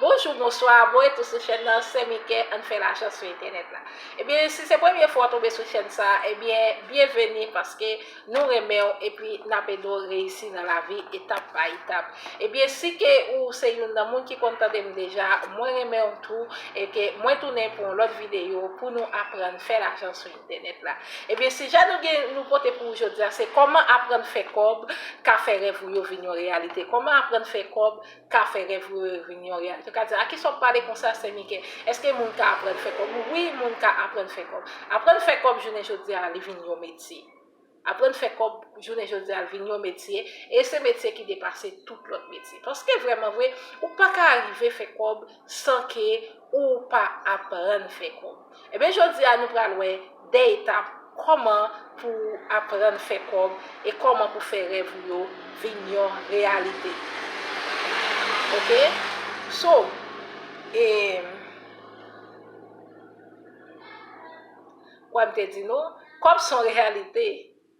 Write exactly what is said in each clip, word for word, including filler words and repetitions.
Bonjou, bonswa, bon retou sou chèn nan, Sè Mikè, ann fè lajan sou entènèt la. Ebyen, si se premye fwa w tonbe sou chèn sa, ebyen, byenveni, paske nou renmen w epi n ap ede w reyisi nan lavi etap pa etap. Ebyen, si ke ou se youn nan moun ki konn tande m deja, mwen renmen w tou, e ke mwen tounen pou yon lòt videyo pou nou aprann fè lajan sou entènèt la. Ebyen, sijè nou gen, nou pote pou ou jodi a, se kòman aprann fè kòb ka fè rèv ou yo vin yon reyalite. Kòman aprann fè kòb ka fè rèv ou yo vin yon reyalite. Ou ka di, "A kisa w ap pale konsa, Sè Mikè? Èske moun ka aprann fè kòb?" Wi, moun ka aprann fè kòb. Aprann fè kòb jounen jodi a, li vin yon metye. Aprann fè kòb jounen jodi a, li vin yon metye. E se metye ki depase tout lòt metye. Paske vrèman vre, ou pa ka rive fè kòb san ke ou pa aprann fè kòb. Ebyen, jodi a, nou pral wè de etap kòman pou aprann fè kòb e kòman pou fè rèv ou yo vin yon reyalite. Oke? So, e, kwa m te di nou, kòb se yon reyalite.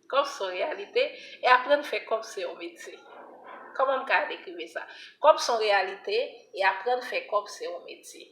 Kòb se yon reyalite, e aprann fè kòb se yon metye. Kòman m ka dekrive sa? Kòb se yon reyalite, e aprann fè kòb se yon metye.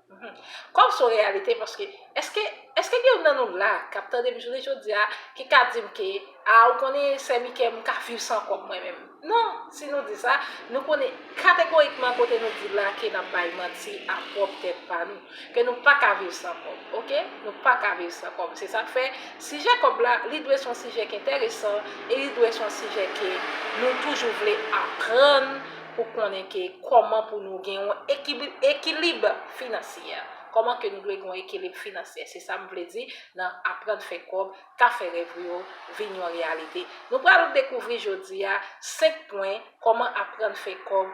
Mhm. Kòb se yon reyalite paske, èske, èske gen youn nan nou la k ap tande m jounen jodi a ki ka di m ke, "A, ou konnen, Sè Mikè, m ka viv san kòb mwen menm"? Non, si nou di sa, nou konnen kategorikman kote nou di la ke n ap bay manti a pwòp tèt pa nou, ke nou pa ka viv san kòb, oke? Nou pa ka viv san kòb. Se sa k fè, sijè kòb la, li dwe se yon sijè ki enteresan e li dwe se yon sijè ke nou toujou vle aprann pou konnen ke kòman pou nou gen yon ekib-, ekilib finansyè. Kòman ke nou dwe gen yon ekilib finansyè. Se sa m vle di nan aprann fè kòb ka fè rèv ou yo vin yon reyalite. Nou pral dekouvri jodi a senk pwen kòman aprann fè kòb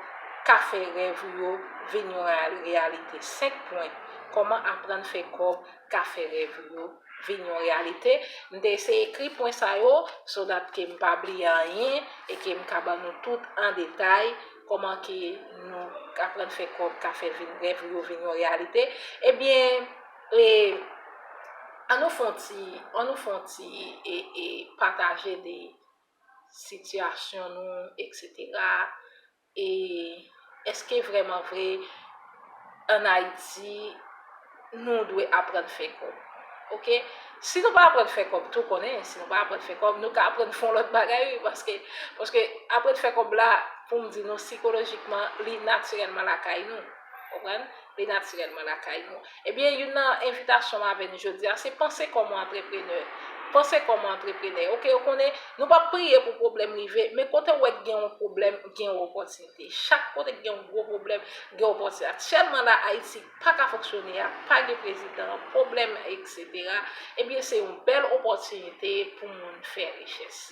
ka fè rèv ou yo vin yon real-, reyalite. Senk pwen kòman aprann fè kòb ka fè rèv ou yo vin yon reyalite. M te eseye ekri pwen sa yo, so that ke m pa bliye anyen e ke m ka ban nou tout an detay kòman ke nou aprann fè kòb ka fè vin rèv ou yo vin yon reyalite. Ebyen, e, ann nou fè yon ti, ann nou fè yon ti, e, e, pataje de sitiyasyon nou, etsetera. E èske vrèman vre, ann Ayiti, nou dwe aprann fè kòb? Oke? Si nou pa aprann fè kòb, tou konnen, si nou pa aprann fè kòb, nou ka aprann fè yon lòt bagay, wi, paske, paske aprann fè kòb la, pou m di nou, sikolojikman, li natirèlman lakay nou. Konprann? Li natirèlman lakay nou. Ebyen, youn nan envitasyon m avè nou jodi a, se panse kòm yon antreprenè. Panse kòm yon antreprenè. Oke, ou konnen, nou p ap priye pou pwoblèm rive, men kote w wè k gen yon pwoblèm, gen yon opòtinite. Chak kote k gen yon gwo pwoblèm, gen opòtinite. Aktyèlman la, Ayiti pa ka fonksyone a, pa gen prezidan, pwoblèm, etsetera. Ebyen, se yon bèl opòtinite pou moun fè richès.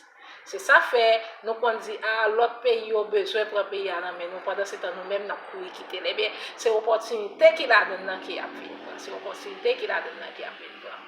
Se sa fè nou konn di, "A, lòt peyi yo bezwen pran peyi a nan men nou, pandan se tan nou menm n ap kouri kite l." Ebyen, se opòtinite ki ladan l nan ke y ap vin pran. Se opòtinite ki ladan l nan ke y ap vin pran.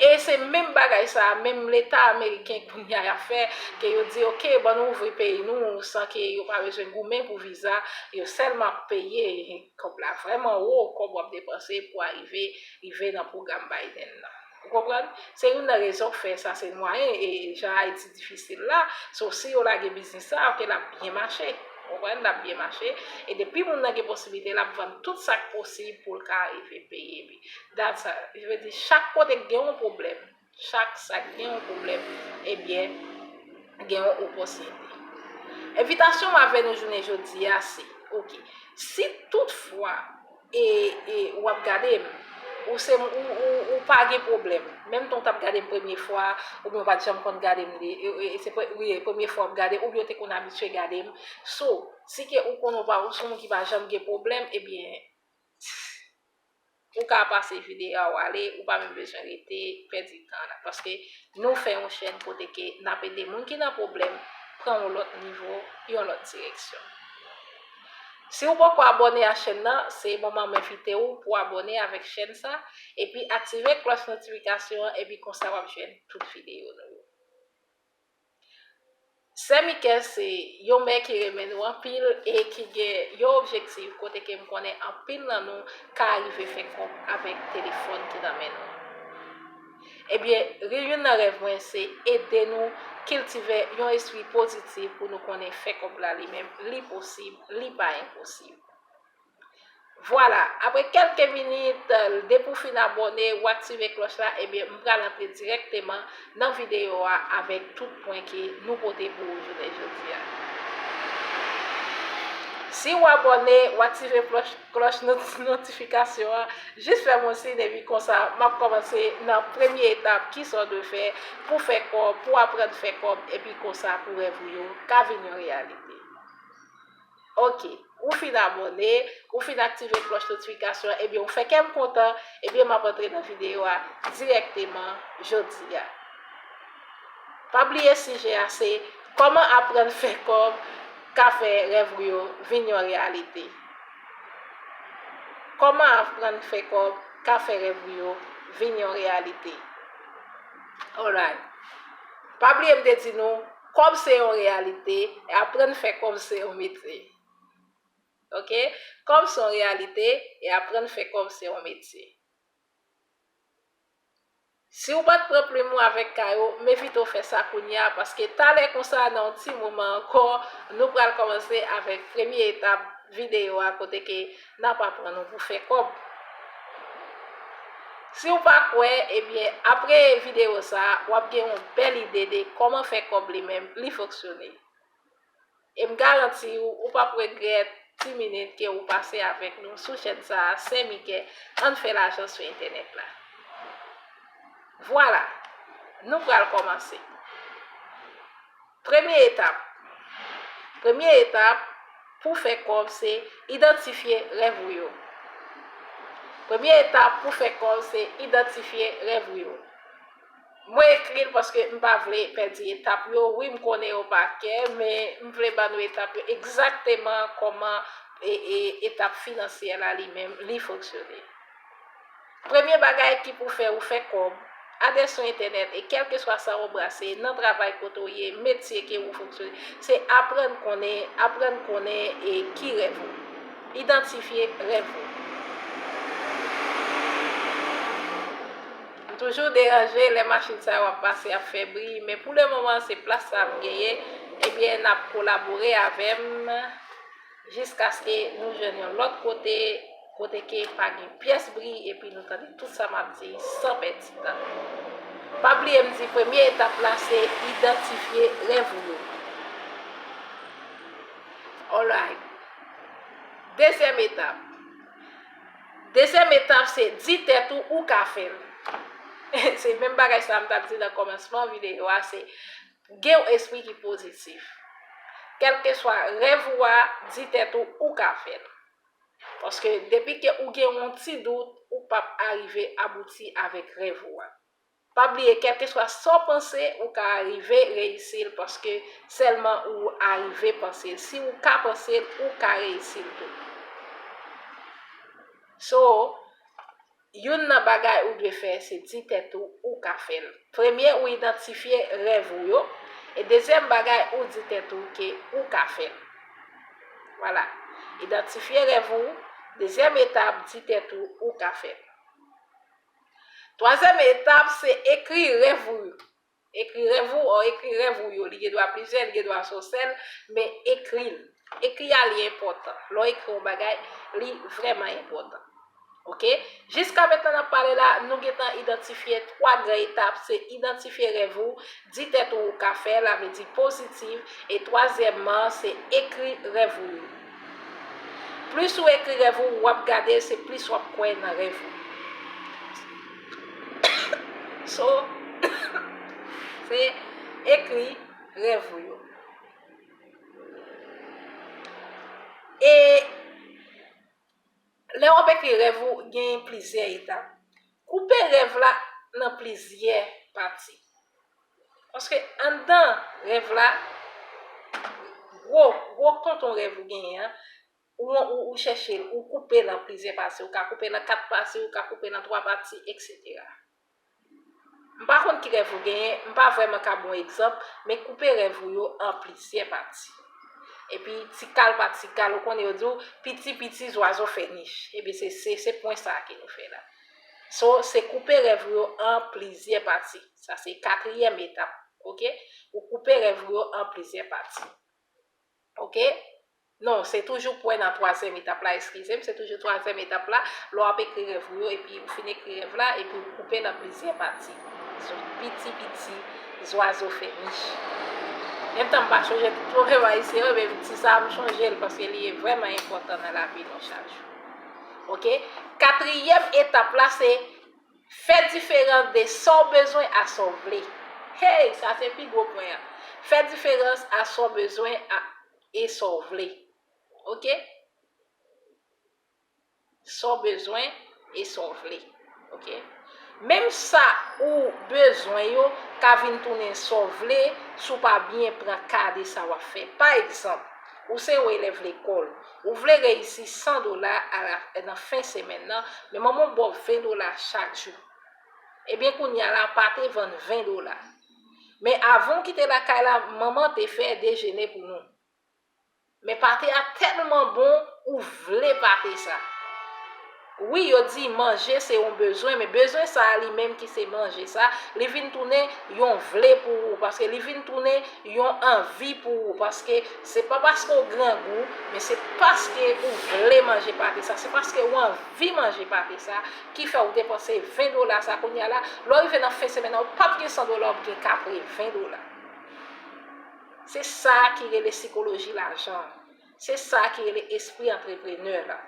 E se menm bagay sa a, menm Leta ameriken kounye a y ap fè, ke yo di, "Oke, ban nou ouvri peyi nou, san ke yo pa bezwen goumen pou viza, yo sèlman ap peye." Kòb la vrèman wo, kòb w ap depanse pou arive, rive nan pwogram Biden nan. Ou konprann? Se youn nan rezon k fè sa se mwayen, e jan Ayiti difisil la, so si yo lage biznis sa, oke, l ap byen mache. Ou konprann? L ap byen mache. E depi moun nan gen posiblite, l ap vann tout sa k posib pou l ka rive peye. Epi, dat sa, je veux dire, chak kote k gen yon pwoblèm, chak sa k gen yon pwoblèm, ebyen, gen yon opòtinite. Envitasyon m avè nou jounen jodi a, se, oke, si toutfwa, e, e, w ap gade m, ou se, ou, ou, ou pa gen pwoblèm, menm tan w t ap gade m premye fwa, oubyen w pa t janm konn gade m, e, e, e, se pre-, wi, e premye fwa w ap gade, oubyen w te konn abitye gade m. So, si ke ou konnen w pa, ou se yon moun ki pa janm gen pwoblèm, ebyen, ou ka pase videyo a w ale, ou pa menm bezwen rete pèdi tan la. Paske nou fè yon chèn kote ke n ap ede moun ki nan pwoblèm pran yon lòt nivo, yon lòt direksyon. Si w poko abòne a chèn nan, se moman m envite w pou w abòne avèk chèn sa, epi aktive klòch notifikasyon an, epi konsa w ap jwenn tout videyo nou yo. Sè Mikè se yon mè ki renmen nou anpil e ki gen yon objektif kote ke m konnen anpil nan nou ka rive fè kòb avèk telefòn ki nan men nou. Ebyen, youn nan rèv mwen se ede nou kiltive yon espri pozitif pou nou konnen fè kòb la li menm, li posib, li pa enposib. Vwala, apre kèlke minit, depi w fin abòne, w aktive klòch la, ebyen, m pral antre dirèkteman nan videyo a avèk tout pwen ke nou pote pou ou jounen jodi a. Si w abòne, w aktive klòch, klòch not-, notifikasyon an, jis fè m yon siy, epi konsa, m ap kòmanse nan premye etap, kisa w dwe fè pou fè kòb, pou aprann fè kòb, epi konsa pou rèv ou yo ka vin yon reyalite. Ok, ou fin abòne, ou fin aktive klòch notifikasyon, ebyen, ou fè kè m kontan, ebyen, m ap antre nan videyo a dirèkteman jodi a. Pa bliye sijè a se kòman aprann fè kòb ka fè rèv ou yo vin yon reyalite. Kòman aprann fè kòb ka fè rèv ou yo vin yon reyalite. Alright. Pa bliye m te di nou, kòb se yon reyalite, e aprann fè kòb se yon metye. Ok? Kòb se yon reyalite, e aprann fè kòb se yon metye. Si w pa t pran plim ou avèk kay ou, m envite w fè sa kounye a, paske talè konsa, nan yon ti moman ankò, nou pral kòmanse avèk premye etap videyo a, kote ke n ap aprann ou pou fè kòb. Si w pa kwè, ebyen, apre videyo sa a, w ap gen yon bèl ide de kòman fè kòb li menm, li fonksyone. E m garanti w, ou p ap regrèt ti minit ke ou pase avèk nou sou chèn sa a, Sè Mikè, ann fè lajan sou entènèt la. Vwala, nou pral kòmanse. Premye etap. Premye etap pou fè kòb se idantifye rèv ou yo. Premye etap pou fè kòb se idantifye rèv ou yo. Mwen ekri l paske m pa vle pèdi etap yo. Wi, m konnen yo pa kè, men m vle ban nou etap yo egzakteman kòman e, e, etap finansyè la li menm, li fonksyone. Premye bagay ki pou fè ou fè kòb, ale sou entènèt e kèlkeswa sa w brase, nan travay kote w ye, metye ke ou fonksyone, se aprann konnen, aprann konnen e ki rèv ou. Idantifye rèv ou. M toujou deranje lè machin sa yo ap pase, ap fè bri, men pou le moman, se plas sa m genyen. Ebyen, n ap kolabore avè m jiskaske nou jwenn yon lòt kote, kote ke pa gen pyès bri, epi nou tande tout sa m ap di san pèdi tan. Pa bliye m di premye etap la, se idantifye rèv ou yo. Alright. Dezyèm etap. Dezyèm etap, se di tèt ou, ou ka fè l. Se menm bagay sa m t ap di nan kòmansman videyo a, se gen yon espri ki pozitif. Kèlkeswa rèv ou a, di tèt ou, ou ka fè l. Paske depi ke ou gen yon ti dout, ou p ap arive abouti avèk rèv ou a. Pa bliye, kèlkeswa sa w panse, ou ka rive reyisi l, paske sèlman ou arive panse l. Si ou ka panse l, ou ka reyisi l tou. So, youn nan bagay ou dwe fè, se di tèt ou, ou ka fè l. Premye, ou idantifye rèv ou yo. E dezyèm bagay, ou di tèt ou ke ou ka fè l. Vwala. Idantifye rèv ou. Dezyèm etap, di tèt ou, ou ka fè l. Twazyèm etap, se ekri rèv ou yo. Ekri rèv ou, o, ekri rèv ou yo. Li gen dwa plizyè, li gen dwa se yon sèl, men ekri l. Ekri a, li enpòtan. Lè w ekri yon bagay, li vrèman enpòtan. Ok? Jiska mentnan n ap pale la, nou gentan idantifye twa gran etap, se idantifye rèv ou, di tèt ou ou ka fè, la vle di pozitif, e twazyèmman, se ekri rèv ou yo. Plis ou ekri rèv ou, w ap gade, se plis w ap kwè nan rèv ou. So, se ekri rèv ou yo. E lè w ap ekri rèv ou, gen plizyè etap. Koupe rèv la nan plizyè pati. Paske anndan rèv la, gwo, gwo tonton rèv ou genyen an, ou, ou, ou chèche l, ou koupe l an plizyè pati. Ou ka koupe l an kat pati, ou ka koupe l an twa pati, etsetera. M pa konn ki rèv ou genyen, m pa vrèman ka ba w egzanp, men koupe rèv ou yo an plizyè pati. Epi, ti kal pa ti kal, ou konnen yo di w, piti piti, zwazo fè nich. Ebyen, se, se, se pwen sa a ke nou fè la. So, se koupe rèv ou yo an plizyè pati. Sa se katriyèm etap, ok? Ou koupe rèv ou yo an plizyè pati. Ok? Non, se toujou pwen nan twazyèm etap la, eskize m, se toujou twazyèm etap la, lè w ap ekri rèv ou yo, epi ou fin ekri rèv la, epi ou koupe l an plizyè pati. Sou piti piti zwazo fè nich. Menm tan m pa chonje tout pwoblèm ayisyen yo, men ti sa a m chonje l, paske li vrèman enpòtan nan lavi nou chak jou. Oke? Katriyèm etap la, se fè diferans de sa w bezwen a sa w vle. Hey, sa se pi gwo pwen an. Fè diferans a sa w bezwen a, e sa w vle. Oke? Sa w bezwen e sa w vle. Oke? Menm sa ou bezwen yo ka vin tounen sa w vle si w pa byen pran ka de sa w ap fè. Pa egzanp, ou se yon elèv lekòl, ou vle reyisi san dola a la, nan fen semèn nan, men manman w ba w ven dola chak jou. Ebyen, kounye a la, pate vann ven dola. Men avan w kite lakay la, manman te fè dejene pou nou. Men pate a tèlman bon, ou vle pate sa. Wi, yo di manje se yon bezwen, men bezwen sa a li menm ki se manje sa, li vin tounen yon vle pou ou, paske li vin tounen yon anvi pou ou, paske se pa paske w grangou, men se paske ou vle manje pate sa, se paske ou anvi manje pate sa, ki fè ou depanse ven dola sa. Kounye a la, lè w rive nan fen semèn nan, ou p ap gen san dola, w ap gen katrevyen dola. Se sa ki rele sikoloji lajan. Se sa ki rele espri antreprenè la.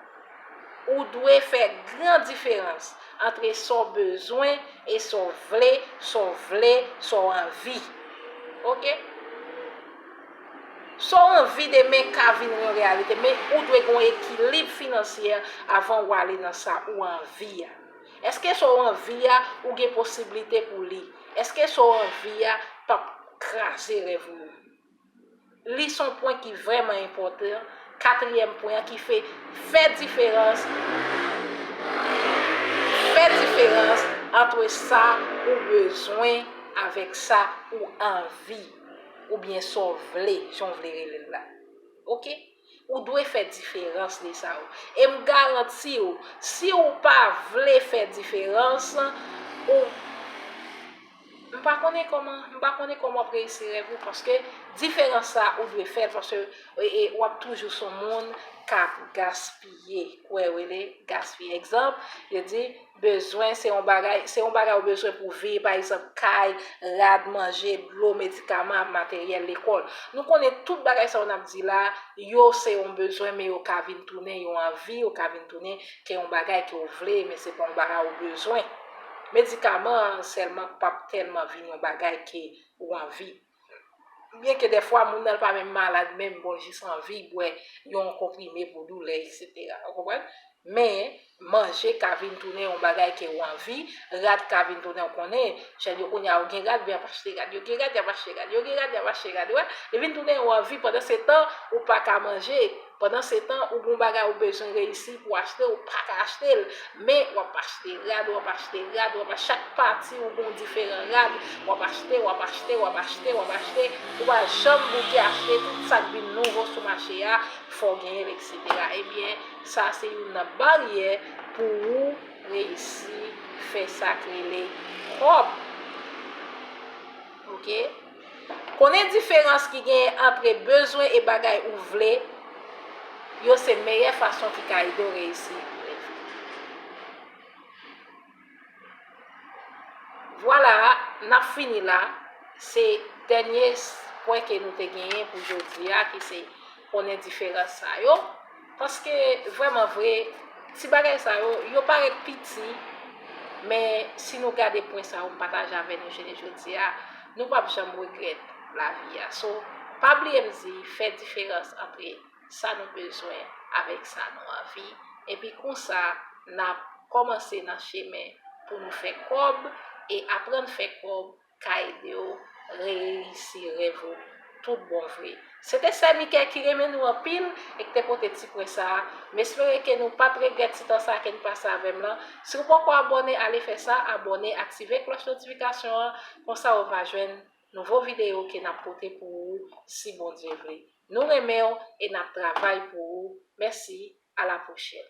Ou dwe fè gran diferans antre sa w bezwen e sa w vle, sa w vle, sa w anvi. Oke? Sa w anvi demen ka vin yon reyalite, men ou dwe gen yon ekilib finansyè avan w ale nan sa ou anvi a. Èske sa w anvi a, ou gen posiblite pou li? Èske sa w anvi a p ap kraze rèv ou yo? Li se yon pwen ki vrèman enpòtan. Katriyèm pwen an ki fè, fè diferans, fè diferans antre sa ou bezwen avèk sa ou anvi, oubyen sa w vle, jan w vle rele l la. Oke? Ou dwe fè diferans de sa yo. E m garanti w, si w pa vle fè diferans, ou M pa konnen kòman, m pa konnen kòman w ap reyisi rèv ou, paske diferans sa ou dwe fè l, paske, e, e, w ap toujou se yon moun k ap gaspiye, kwè rele gaspiye. Egzanp, yo di, bezwen se yon bagay, se yon bagay ou bezwen pou viv, pa egzanp, kay, rad, manje, dlo, medikaman, materyèl lekòl. Nou konnen tout bagay sa yo n ap di la, yo se yon bezwen, men yo ka vin tounen yon anvi, yo ka vin tounen ke yon bagay ke w vle, men se pa yon bagay ou bezwen. Medikaman an sèlman p ap tèlman vin yon bagay ke ou anvi. Byenke dèfwa, moun nan l pa menm malad menm, bon, l jis anvi bwè yon konprime pou doulè, etsetera. Ou konprann? Men, manje ka vin tounen yon bagay ke ou anvi, rad ka vin tounen, ou konnen, chèn yo kounye a, yo gen rad, men y ap achte rad, yo gen rad, y ap achte rad, yo gen rad, y ap achte rad, ou wè, li vin tounen yon anvi, pandan se tan, ou pa ka manje, pandan se tan, ou gen yon bagay ou bezwen reyisi pou achte, ou pa ka achte l, men w ap achte rad, w ap achte rad, w ap achte, chak pati ou gen yon diferan rad, w ap achte, w ap achte, w ap achte, w ap achte, ou pa janm bouke achte, tout sa k vin nouvo sou mache a, fò w genyen l, etsetera. Ebyen, sa se youn nan baryè pou ou reyisi fè sa k rele kòb. Oke? Konnen diferans ki genyen antre bezwen e bagay ou vle, yo se meyè fason ki ka ede w reyisi. Vwala, n ap fini la. Se dènye s-, pwen ke nou te genyen pou jodi a, ki se konnen diferans sa yo. Paske, vrèman vre, ti bagay sa yo, yo parèt piti, men si nou gade pwen sa yo m pataje avè nou jounen jodi a, nou p ap janm regrèt lavi a. So, pa bliye m di, fè diferans antre sa nou bezwen avèk sa nou anvi. Epi konsa, n ap kòmanse nan chemen pou nou fè kòb e aprann fè kòb ka ede w reyisi rèv ou tout bon vre. Se te sè Mikè ki renmen nou anpil e ki te pote ti pwen sa a. M espere ke nou pa t regrèt ti tan sa a ke n pase avè m lan. Si w poko abòne, ale fè sa, abòne, aktive klòch notifikasyon an, konsa w va jwenn nouvo videyo ke n ap pote pou ou, si Bondye vle. Nou renmen w e n ap travay pou ou. Mèsi, a la pwochèn.